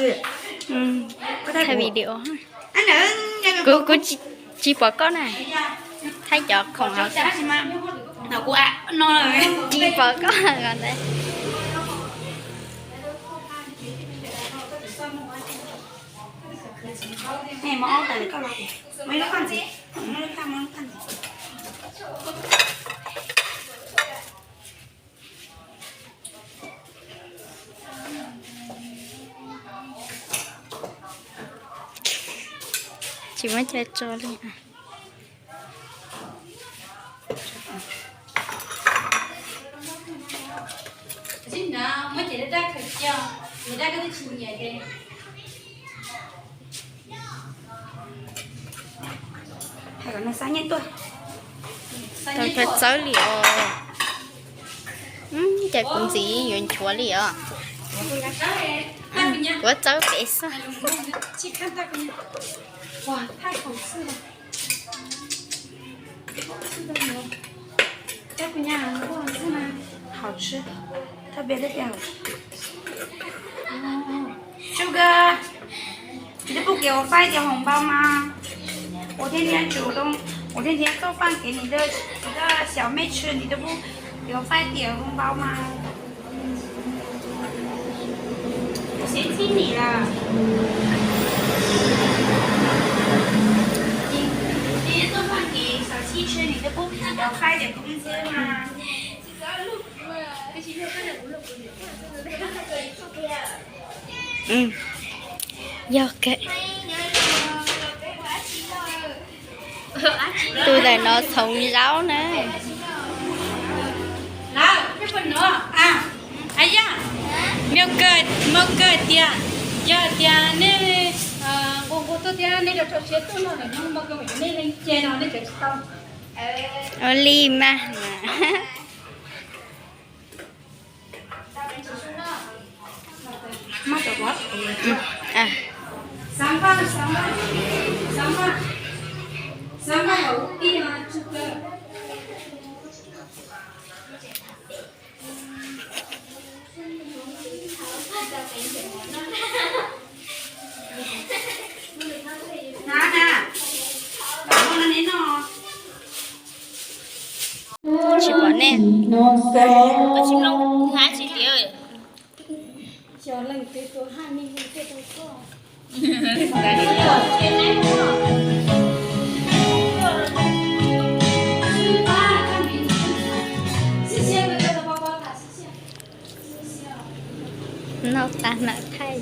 Thaij video. Kuv, kuv tsis pom koj na. Thaij cov khoom hauv. Tsis pom koj ntawd. Tsis muaj chaw tso li. Tau chaw txawb li os. Cas kuv ntxiv yuav nchuav li os. Kuv txawb pem xwb. 好吃，特别的店。Sugar，你都不给我发一点红包吗？我天天煮东，我天天做饭给你的，你的小妹吃，你都不给我发一点红包吗？ 我嫌弃你了。你，你天天做饭给小七吃，你都不给我发一点工资吗？ Yog kawg. Tus ntawm no txhoov zaub na. Yog, Mauj kawg tias, yog tias nej nquag nquag tuaj thiab nej rau rau siab tuaj no lawm no, Mauj kawg yuav nej leej ce no nej tseem tsis tau. Ua li mas. Tsis pom nej. Koj tsis mloog nws hais tsis tias. Noj tag hnawv thaij.